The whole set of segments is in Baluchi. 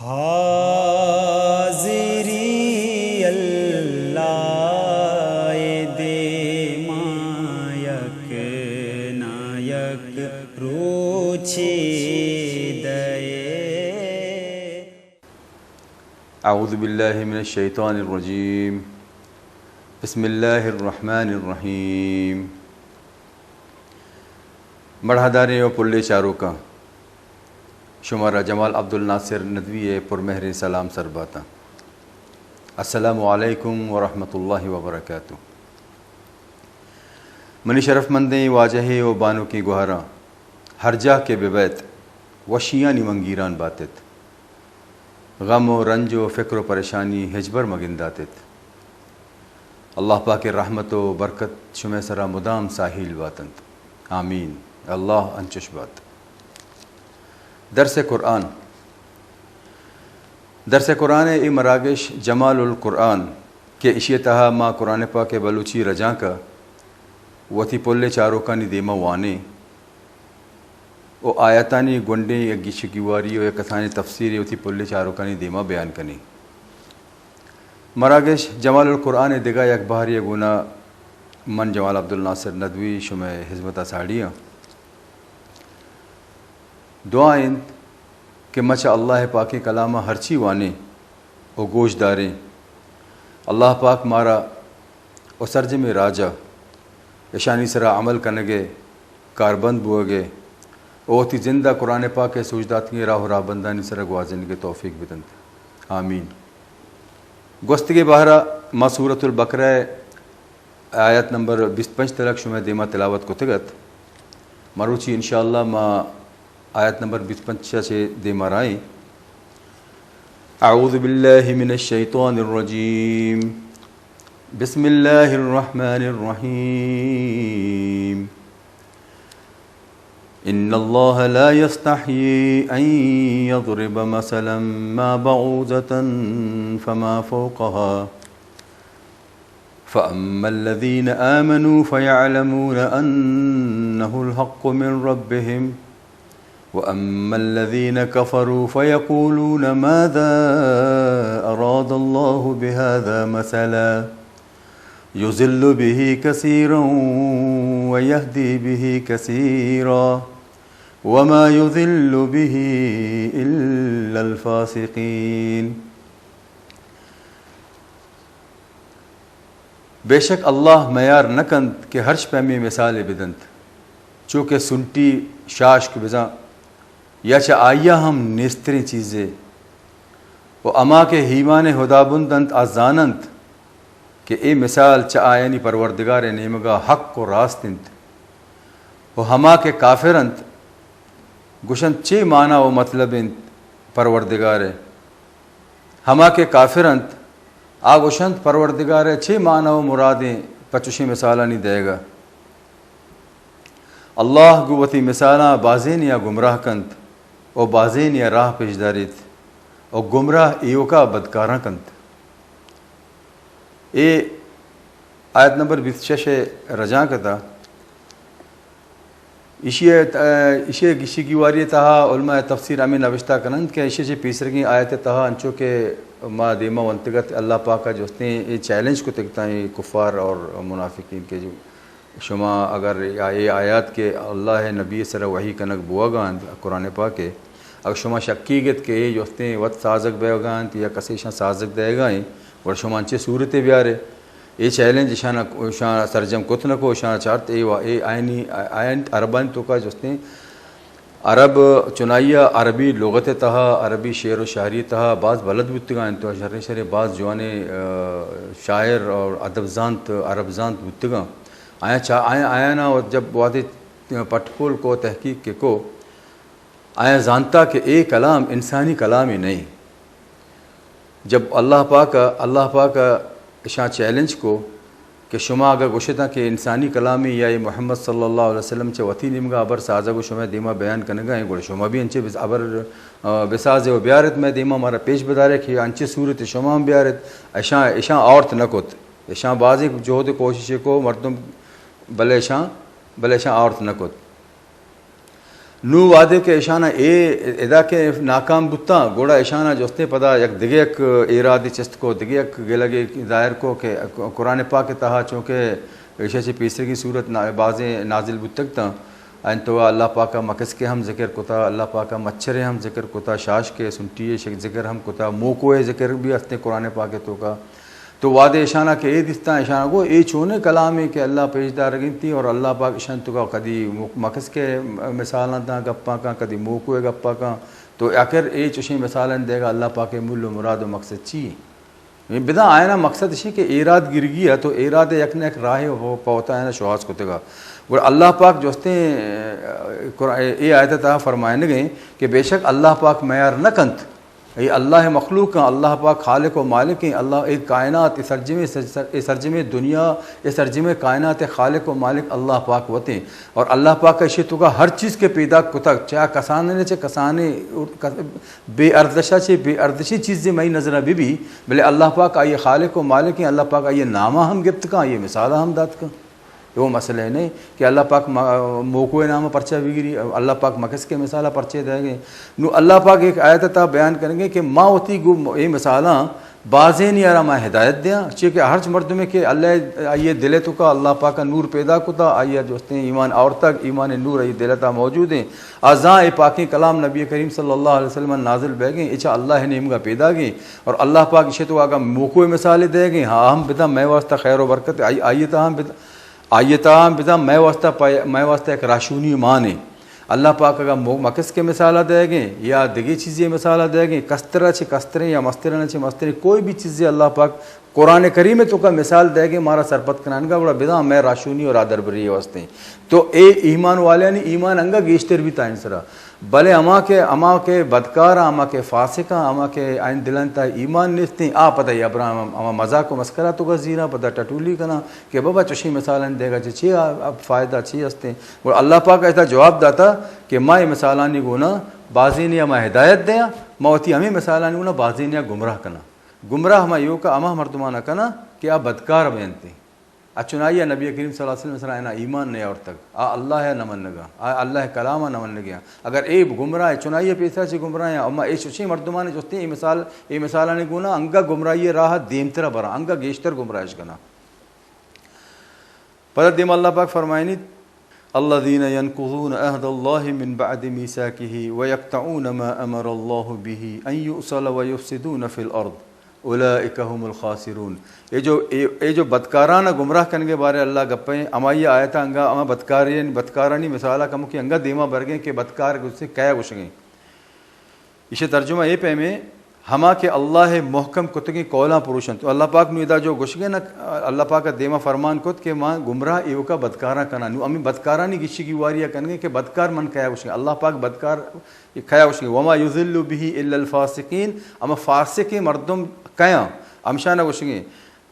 حاضری اللہ ءِ دیما یک نہ یک روچے دئے۔ اعوذ باللہ من الشیطان الرجیم۔ بسم اللہ الرحمن الرحیم۔ مڑاہداریں و پلیں چاروکاں، شمارا جمال عبدالناصر ندوی ءِ پرمہریں سلام سر باتاں۔ السلام علیکم ورحمۃ اللہ وبرکاتہ۔ منی شرفمندیں واجہیں و بانکیں گوہراں، ہر جاہ کہ بہ بئیت، وشیانی منگیران باتت۔ غم و رنج و فکر و پریشانی ہچبر مگنداتت۔ اللہ پاک ءِ رحمت و برکت شمئے سرا مدام ساہیل باتنت۔ آمین۔ اللہ انچش بات۔ درس قرآن۔ درس قرآن ءِ اے مراگش جمال القرآن کہ اشی ءِ تہا ما قرآن پاک ءِ بلوچی رجانک ءَ وتی پلیں چاروکانی دیما وانیں و آیاتانی گونڈیں یک گیش گیواری و یک کسانیں تفسیرے وتی پلیں چاروکانی دیما بیان کنیں۔ مراگش جمال القرآن ءِ دگہ یک بہرے ءَ گونا من جمال عبدالناصر ندوی شمئے ہزمت ءَ ساڑی آں۔ دعا انت کہ ما چہ اللہ ءِ پاکیں کلام ءَ ہرچی وانیں و گوش داریں، اللہ پاک مارا و سرجمیں راج ءَ اشانی سرا عمل کنگ ءِ کاربند بوگ ءِ و وتی زند ءَ قرآن پاک ءِ سوج داتگیں راہ و راہبندانی سرا گوازینگ ءِ توفیق بدنت۔ آمین۔ گوستگیں بہر ءَ ما سورۃ البقرہ ءِ آیت نمبر بیست پنچ تلک شمئے دیما تلاوت کتگ ات۔ مروچی انشاءاللہ ما آیت نمبر بیست پنچ ءَ چہ دیما رائیں۔ اعوذ باللہ من الشیطان الرجیم۔ بسم اللہ الرحمن الرحیم۔ ان اللہ لا یستحیی ان یضرب مثلا ما بعوضة فما فوقها، فأما الذين آمنوا فيعلمون أنه الحق من ربهم، وأما الذين كفروا فيقولون ماذا أراد الله بهذا مثلا، يضل به كثيرا ويهدي به كثيرا، وما يضل به إلا الفاسقين۔ بے شک اللہ میار نہ کنت کہ ہرچ پیمیں مثالے بدنت، چو کہ سنٹی، شاشک بزاں، یا چہ آئی ءَ ہم نیستریں چیزے۔ و ہما کہ ایمان ہدابند انت، آ زاننت کہ اے مثال چہ آیانی پروردگار ءِ نیمگ ءَ حق و راست انت۔ و ہما کہ کافر انت، گوشنت، چے مانا و مطلب انت پروردگار ءِ؟ ہما کہ کافر انت، آ گوشنت، پروردگار ءِ چے مانا و مرادیں پہ چشیں مثالانی دئیگ ءَ؟ اللہ گوں وتی مثالاں بازینے ءَ گمراہ کنت و بازینے ءَ راہ پیش داریت و گمراہ ایوک ءَ بدکاراں کنت۔ اے آیت نمبر بیست شش ءِ رجانک ات۔ ایشی ءِ، ایشی ءِ گیشی گیواری ءِ تہا علماء تفسیر ہمے نبشتہ کننت کہ ایشی ءَ چہ پیسرگیں آیت ءِ تہا انچو کہ ما دیما ونتگ ات، اللہ پاک ءَ جستیں اے چیلنج کتگ تاں اے کفار اور منافقین کہ جو شما اگر اے آیات کہ اللہ ءِ نبی ءِ سرا وحی کنگ بوگ ءَ انت قرآن پاک ءِ، اگر شما شکیگ ات کہ اے جستیں وت سازگ بیگ ءَ انت یا کسے ایشاں سازگ دئیگ ءَ انت، گڑا شما انچیں سورتے بیارے۔ اے چیلنج ایشاں، ایشاں سرجم کت نہ کو، ایشاں چارت، اے وا-، اے آیانی، آیانی عربانی توکا جستیں عرب، چنائی ءَ عربی لغت ءِ تہا، عربی شعر و شاعری ءِ تہا باز بلد بوتگاں انت و شریں شریں باز جوانیں، آ، شاعر اور ادب زانت، عرب زانت بوتگاں۔ آیاں چا-، آیاں، آیانا جب وہدے پٹ پول کو، تحقیق کے کو، آیاں زانتا کہ اے کلام انسانی کلامے نہ انت۔ جب اللہ پاک ءَ، اللہ پاک ءَ اشاں چیلنج کو کہ شما اگاں گوشتاں کہ انسانی کلامے یا اے محمد صلی اللہ علیہ وسلم چہ وتی نیمگا ہبر سازگ و شمئے دیما بیان کنگا ایں، گڑا شما بھی انچیں بس-، ہبر، آ، بسازے و بیارت مئے دیما، مارا پیش بدارے کہ انچیں صورت شما ہم بیارت۔ اشاں، اشاں آورت نہ کت۔ اشاں بازیں جہد و کوششے کو مردم، بلے اشاں، بلے اشاں آورت نہ کت۔ نوں وہدے کہ ایشاناں اے ادا کہ ناکام بوتاں، گڑا ایشاناں جستیں پدا یک دگہ یک ایرادے چست کو، دگہ یک گلگے ظاہر کو کہ قرآن پاک ءِ تہا چونکہ ایشی چہ پیسرگیں سورت نا-، بازیں نازل بوتگ تاں، آیانی توکا اللہ پاک ءَ مکسک ءِ ہم ذکر کتا، اللہ پاک ءَ مچھر ءِ ہم ذکر کتا، شاشک ءِ، سنٹی ءِ شک-، ذکر ہم کتا، موکو ءِ ذکر بھی ہستیں قرآن پاک ءِ توکا۔ تو وہدے ایشاناں کہ اے دیستاں، ایشاناں گو اے چونیں کلامے کہ اللہ پیش دارگ انتی اور اللہ پاک ایشان توکا کدی مک-، مکسک ءِ مثالاں داں گپاں کاں، کدی موکو ءِ گپاں کاں، تو آخر اے چشیں مثالاں دیگا اللہ پاک ءِ مول و مراد و مقصد چی ایں؟ بزاں آیانا مقصد اشی کہ ایراد گرگی ءَ تو ایراد ءِ یک نہ یک راہے پہ وتا آیانا شوہاز کتگا۔ گڑا اللہ پاک جستیں، اے، قرآن، اے آیت ءِ تہا فرمائنگ ایں کہ بے شک اللہ پاک میار نہ کنت۔ اے اللہ ءِ مخلوق ایں، اللہ پاک خالق و مالک ایں، اللہ اے کائنات، اے سرجمیں سر-، سر-، اے سرجمیں دنیا، اے سرجمیں کائنات ءِ خالق و مالک اللہ پاک وت ایں۔ اور اللہ پاک ءَ ایشی توکا ہر چیز کہ پیدا کتگ، چہ کسانیں چہ کسانیں، بے ارزشا چہ بے ارزشیں چیزے مئی نظرا بہ بی، بلے اللہ پاک آئی ءِ خالق و مالک ایں، اللہ پاک آئی ءِ ناما ہم گپت کن، آئی ءِ مثالا ہم دات کن۔ اے وہ مسئلہ نہ ایں کہ اللہ پاک ما-، موکو ءِ نام ءَ پرچہ بگری، اللہ پاک مکسک ءِ مثال ءَ پرچہ دئیگ ایں۔ نوں اللہ پاک یک آیت ءِ تہا بیان کنگ ایں کہ ما وتی گوں اے مثالاں بازینی ءَ را ما ہدایت دیاں، چیا کہ ہرچ مردمے کہ اللہ آئی ءِ دل ءِ توکا اللہ پاک ءَ نور پیدا کتا، آئی ءَ جستیں ایمان آورتگ، ایمان ءِ نور آئی ءِ دل ءِ تہا موجود ایں۔ آ زان اے پاکیں کلام نبی کریم صلی اللہ علیہ وسلم ءَ نازل بیگ ایں، اے چہ اللہ ءِ نیمگا پیداگ ایں، اور اللہ پاک ایشی توکا اگاں موکو ءِ مثالے دئیگ ایں، ہاں ہم بزاں مئے واسطہ خیر و برکت، آئی، آئی ءِ تہا ہم بزاں آئی ءِ تہا ہم بزاں مئے واسطہ پہ-، مئے واسطہ یک راہشونی مان ایں۔ اللہ پاک اگاں مو-، مکسک ءِ مثالا دئیگ ایں یا دگہ چیزے ءِ مثالا دئیگ ایں، کسترا چہ کستریں یا مسترا چہ مستریں کوئی بھی چیزے اللہ پاک قرآن کریم ءِ توکا مثال دئیگ ایں مارا سرپد کنانگا، گڑا بزاں مئے راہشونی و راہدربری ءِ واسطہ ایں۔ تو اے ایمان والیانی ایمان انگا گیشتر بیت آیانی سرا۔ بلے ہما کہ، ہما کہ بدکاراں، ہما کہ فاسقاں، ہما کہ آیانی دلانی تہا ایمان نیستیں، آ پدا اے ہبراں ہما، ہما مذاق و مسخرہ ءِ توکا زیراں، پدا ٹٹولی کناں کہ بابا چشیں مثالانی دئیگا چہ چی آ، آ فائدہ چی ہستیں؟ گڑا اللہ پاک ءَ ادا جواب داتا کہ ما اے مثالانی گونا بازینیا ما ہدایت دیاں، ما وتی ہمے مثالانی گونا بازینیا گمراہ کناں۔ گمراہ ما ایوکا ہما مردمانا کناں کہ آ بدکار بینتیں۔ ءُ چنائی ءَ نبی کریم صلی اللہ علیہ وسلم ءِ سرا آیانا ایمان نیاورتگ، آ اللہ ءَ نہ منگا، آ اللہ ءِ کلام ءَ نہ منگا۔ اگر اے گمراہ، چنائی ءَ پیسرا چہ گمراہ ایں، اما اے چشیں مردمانی جستیں، اے مثال، اے مثالانی گونا انگا گمراہی ءِ راہ ءَ دیمترا براں، انگا گیشتر گمراہش کناں۔ پدا دیم اللہ پاک فرمائنیت، الذين ينقضون عهد الله من بعد ميثاقه ويقطعون ما أمر الله به أن يوصل ويفسدون في الأرض أولئك هم الخاسرون۔ اے جو، اے، اے جو بدکاران ءَ گمراہ کنگ ءِ بارے اللہ گپ ایں، ہمائی آیت ءَ انگا ہما بدکارین، بدکارانی مثال ءَ کمکے انگا دیما برگ ایں کہ بدکار گوشتیں کئے گوشگ ایں۔ ایشی ترجمہ اے پیمیں، ہما کہ اللہ ءِ محکم کتگیں قولاں پروشنت۔ اللہ پاک نوں ادا جو گوشگ ایں نا، اللہ پاک ءَ دیما فرمان کت کہ ما گمراہ ایوکا بدکاراں کناں۔ نوں ہمے بدکارانی گیشی گیواری ءَ کنگ ایں کہ بدکار من کئے گوشگ ایں۔ اللہ پاک بدکار کئے گوشگ ایں، وما يضل به إلا الفاسقين، ہما فاسقیں مردم کئے ایں، ہمشانا گوشگ ایں۔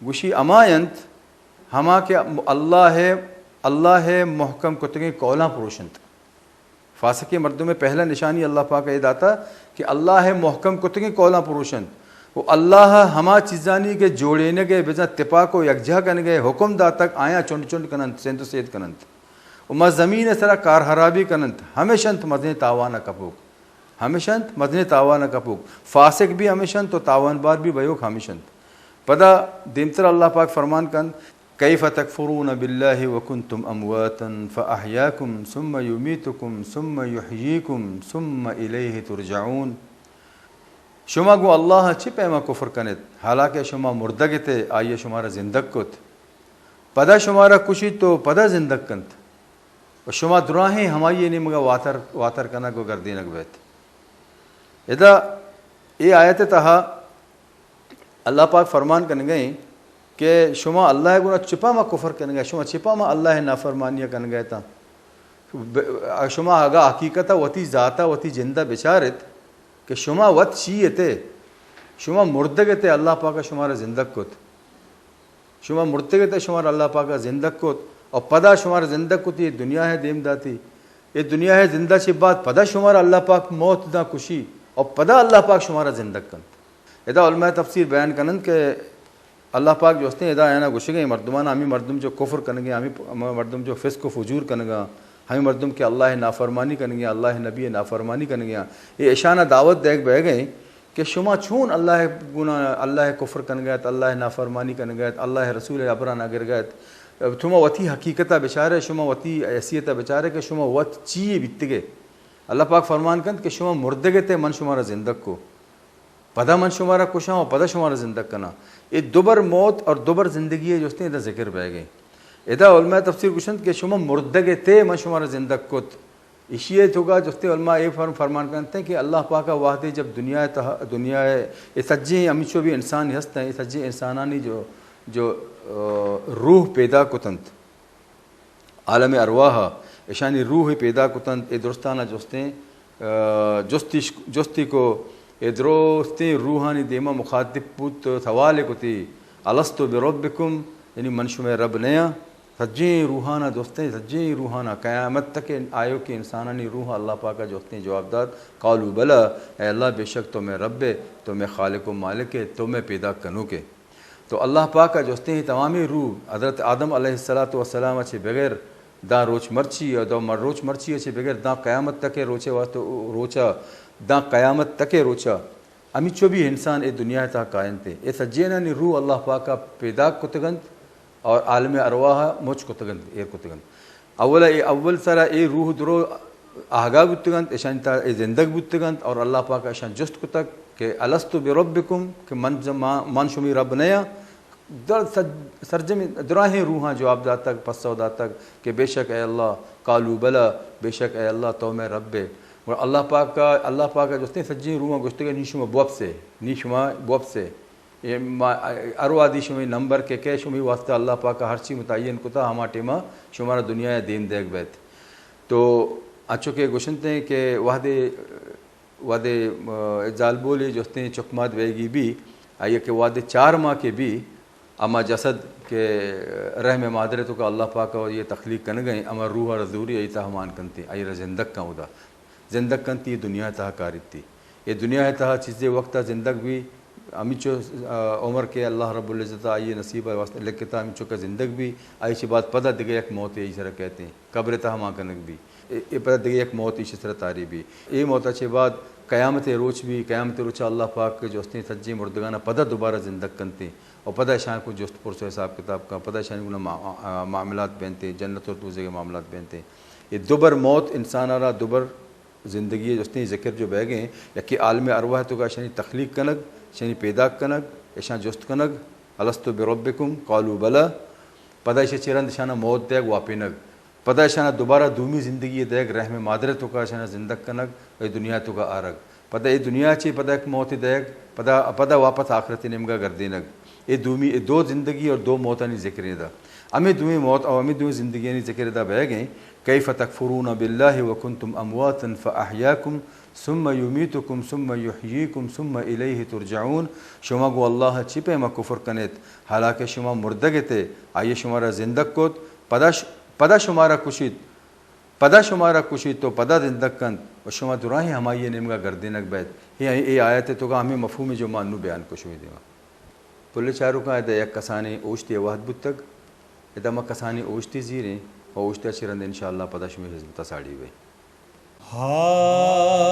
گوشی ہما انت، ہما کہ اللہ ءِ، اللہ ءِ محکم کتگیں قولاں پروشنت۔ فاسقیں مردم ءِ پہلا نشانی اللہ پاک ءَ اے داتا کہ اللہ ءِ محکم کتگیں قولاں پروشنت۔ و اللہ ءَ ہما چیزانی کہ جوڑینگ ءِ بزاں تپاک و یکجاہ کنگ ءِ حکم داتگ، آیاں چنڈ چنڈ کننت، سند و سید کننت۔ و ما زمین ءِ سرا کارہرابی کننت، ہمیش انت مزنیں تاوان ءَ کپوک۔ ہمیش انت مزنیں تاوان ءَ کپوک۔ فاسق بھی ہمیش انت و تاوان بار بھی بئیوک ہمیش انت۔ پدا دیمتر اللہ پاک فرمان کنت، كيف تكفرون بالله وكنتم أمواتا فأحياكم ثم يميتكم ثم يحييكم ثم إليه ترجعون۔ شما گوں اللہ ءَ چی پیما کفر کنیت، حالانکہ شما مردگ اتے، آئی ءَ شمارا زندگ کت، پدا شمارا کشیت و پدا زندگ کنت، و شما دراہیں ہمائی ءِ نیمگا واتر، واتر کنگ و گردینگ بیت۔ ادا اے آیت ءِ تہا اللہ پاک فرمان کنگ ءَ ایں کہ شما اللہ ءِ گونا چپا ما کفر کنگ ءَ، شما چپا ما اللہ ءِ نافرمانی ءَ کنگ ءَ اتاں۔ ب-، شما اگاں حقیقت ءَ وتی ذات ءَ وتی جند ءَ بچار ات کہ شما وت چی اتے، شما مردگ اتے، اللہ پاک ءَ شمارا زندگ کت۔ شما مردگ اتے، شمارا اللہ پاک ءَ زندگ کت، اور پدا شمارا زندگ کت، اے دنیا ءَ دیم داتی۔ اے دنیا ءِ زندہ چہ بعد پدا شمارا اللہ پاک موت داں، کشی، اور پدا اللہ پاک شمارا زندگ کنت۔ ادا علماء تفسیر بیان کننت کہ اللہ پاک جو استیں ادا آیانا گوشگ ءَ ایں مردمانا، ہمے مردم جو کفر کنگ ءَ، ہمے پ-، ہمے مردم جو فسق و فجور کنگ ءَ، ہمے مردم کہ اللہ ءِ نافرمانی کنگیاں، اللہ ءِ نبی ءِ نافرمانی کنگیاں، اے اشانا دعوت دیگ بیگ ءَ ایں کہ شما چون اللہ ءِ گناہ، اللہ ءِ کفر کنگ ءَ ات، اللہ ءِ نافرمانی کنگ ءَ ات، اللہ ءِ رسول ءِ ہبراں نہ گرگ ءَ ات۔ شما وتی حقیقت ءَ بچارے، شما وتی حیثیت ءَ بچارے کہ شما وت چی یے بیتگ ئے۔ اللہ پاک فرمان کنت کہ شما مردگ ات ئے، من شمارا زندگ کو۔ پدا من شمارا کشاں و پدا شمارا زندگ کناں۔ اے دوبر موت اور دوبر زندگی ءِ جستیں ادا ذکر بیگ ءَ ایں۔ ادا علماء تفسیر گوشنت کہ شما مردگ ات ئے، من شمارا زندگ کت۔ ایشی ءِ توکا جستیں علماء اے فرم-، فرمان کنت کہ اللہ پاک ءَ وہدے جب دنیا ءِ تہ-، دنیا ءِ اے سجیں ہمینچو بھی انسان ہست ایں، اے سجیں انسانانی جو، جو، آ، روح پیدا کتنت، عالم ارواح ءَ اشانی روح پیدا کتنت، اے درستانا جستیں، آ، جستیش-، جستی کو، اے درستیں روحانی دیما مخاطب بوت، سوال کتی، الست بربکم، یعنی من شمئے رب نیاں؟ سجیں روحانا جستیں، سجیں روحانا، قیامت تک آیوکیں انسانانی روح اللہ پاک ءَ جستیں، جواب دات، قالوا بلی، اے اللہ، بے شک تو مئے رب ئے، تو مئے خالق و مالک ئے، تو مئے پیدا کنوک ئے۔ تو اللہ پاک ءَ جستیں تمامیں روح حضرت آدم علیہ الصلوۃ والسلام ءَ چہ بغیر داں روچ مرچی ءَ، داں مر-، روچ مرچی ءَ چہ بغیر داں قیامت تک ءِ روچ ءِ واسطہ روچ ءَ، داں قیامت تک ءِ روچ ءَ ہمینچو بھی انسان اے دنیا ءِ تہا کاینت، اے سجینانی روح اللہ پاک ءَ پیداک کتگ انت اور عالم ارواح ءَ مچ کتگ انت، ایر کتگ انت۔ اولا اے اول سرا اے روح درو آہگا بوتگ انت، اشانی تہا اے زندگ بوتگ انت اور اللہ پاک ءَ اشاں جست کتگ کہ الست بربکم، کہ من ج-، ما-، من شمی رب نیاں؟ در سج-، سرجمیں دراہیں روحاں جواب داتگ، پسو داتگ کہ بے شک اے اللہ، قالوا بلی، بے شک اے اللہ تو مئے رب ئے۔ گڑا اللہ پاک ءَ، اللہ پاک ءَ جستیں سجیں روحاں گوشتگ نی شما بوپسے، نی شما بوپسے۔ اے ما، ہر وہدی شمئے نمبر کہ کئے، شمئے واسطہ اللہ پاک ءَ ہرچی متعین کتا، ہما ٹیما شمارا دنیا ءَ دیم دیگ بیت۔ تو انچو کہ گوشنت ایں کہ وہدے، وہدے، آ، زالبولے جستیں چکمات بیگی بی، آئی کہ وہدے چار ماہ کہ بی، ہما جسد کہ رحم مادر ءِ توکا اللہ پاک ءَ یہ تخلیق کنگ ءَ ایں، ہما روح ءَ را زوری آئی تہا مان کنت، آئی را زندگ کن اودا۔ زندگ کنت، اے دنیا ءِ تہا کاریت۔ اے دنیا ءِ تہا چیزے وقت ءَ زندگ بی، ہمینچو، آ، عمر کہ اللہ رب العزت ءَ آئی نصیب ءِ واسطہ لکھتا، ہمینچو کہ زندگ بی، آئی چہ بعد پدا دگہ یک موتے آئی سرا کئیت، قبر ءِ تہا مان کنگ بی۔ اے، اے پدا دگہ یک موت ایشی سرا تاری بی۔ اے موت ءَ چہ بعد قیامت ءِ روچ بی، قیامت ءِ روچ ءَ اللہ پاک جستیں سجیں مردگاں پدا دوبارہ زندگ کنت اور پدا اشاں کو جست پرس و حساب کتاب کن، پدا اشانی گنا ما-، آ، معاملات بینت، جنت اور دوزخ ءِ معاملات بینت۔ اے دوبر موت انسان ءَ را دوبر زندگی ءِ جستیں ذکر جو بیگ ءَ ایں، یکے عالم ارواح ءِ توکا اشانی تخلیق کنگ، اشانی پیداک کنگ، اشاں جست کنگ، الست بربکم؟ قالوا بلی۔ پدا ایشی چہ رند اشانا موت دیگ، واپینگ۔ پدا اشانا دوبارہ دومی زندگی دیگ، رحم مادر ءِ توکا اشانا زندگ کنگ، اے دنیا ءِ توکا آرگ۔ پدا اے دنیا چہ پدا یک موت دیگ، پدا، پدا واپس آخرت ءِ نیمگا گردینگ۔ اے دومی، اے دو زندگی اور دو موتانی ذکر ادا۔ ہمے دوئیں موت اور ہمے دوئیں زندگیانی ذکر ادا بیگ ءَ ایں۔ کیف تکفرون باللہ وکنتم امواتا فاحیاکم ثم یمیتکم ثم یحییکم ثم الیہ ترجعون۔ شما گوں اللہ ءَ چی پیما کفر کنیت، حالانکہ شما مردگ ات، آئی ءَ شمارا زندگ کت، پدا ش-، پدا شمارا کشیت، پدا شمارا کشیت و پدا زندگ کنت و شما دراہیں ہمائی ءِ نیمگا گردینگ بیت۔ اے، اے آیت ءِ توکا ہمے مفہوم جو ما نوں بیان کو شمئے دیما۔ پلیں چاروکاں، ادا یک کسانیں اوشتے ءِ وہد بوتگ۔ ادا ما کسانیں اوشتے زیریں و اوشت ءَ چہ رند انشاءاللہ پدا شمئے ہزمتا ساڑی بیں۔ ہا